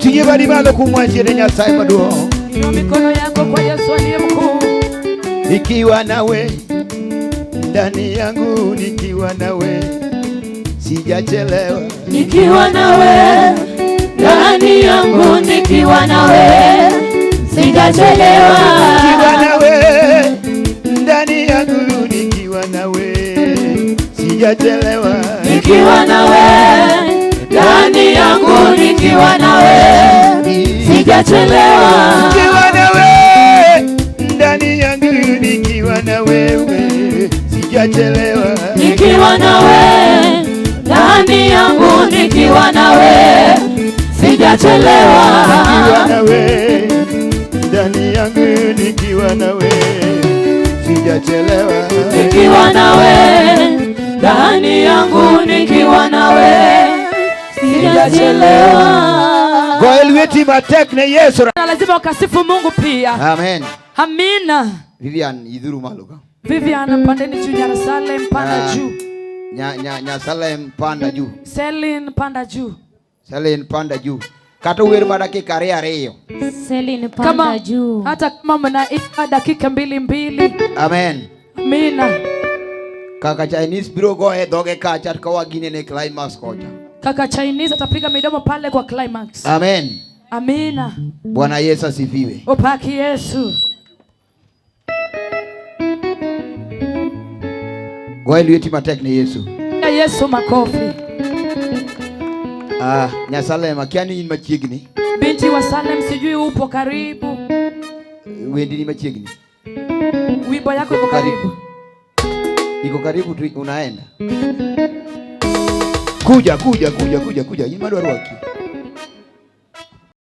Ting'e badi malo kumwachiene Nyasaye maduong'. Inua mikono yako kwa Yesu aliye mkuu. Nikiwa nawe ndani yangu, nikiwa nawe sijachelewa. Nikiwa nawe ndani yangu, nikiwa nawe sijachelewa. Nikiwa nawe ndani yangu, nikiwa nawe sijachelewa. Nikiwa nawe ndani yangu, nikiwa nawe sijachelewa. Nikiwa nawe ndani yangu, nikiwa na wewe sijachelewa. Nikiwa nawe ndani yangu, nikiwa nawe sijachelewa. Nikiwa nawe ndani yangu, nikiwa nawe sijachelewa. Nikiwa nawe ndani yangu, nikiwa nawe sijachelewa. Go lweti matek ne Yesu. Na lazima ukasifu Mungu pia. Amen. Amina. Vivian, idhuru malo ka. Vivian, pandeni juu. Yerusalem, panda Ah. juu. Nya, nya, nya Salem, panda juu. Selin, panda juu. Salem, panda juu. Kata wer ma dakika 2 2. Selin, panda Kama juu. hata kama mnaimba dakika mbili mbili. Amen. Amina. Kaka Chinese biro go e dhoge kacha ka waginene climax kocha. Kaka Chinese atapiga midomo pale kwa climax. Amen. Amina. Bwana Yesu asifiwe. Opaki Yesu. Go lweti matek ne Yesu. Ya Yesu makofi. Ah, nya Salem, akia ni in machiegni. Binti wa Salem, sijui upo karibu. Wendi ni machiegni. Wimbo yako iko karibu. Iko karibu tu unaenda. Kuja, kuja, kuja, kuja, kuja. In madwaro waki.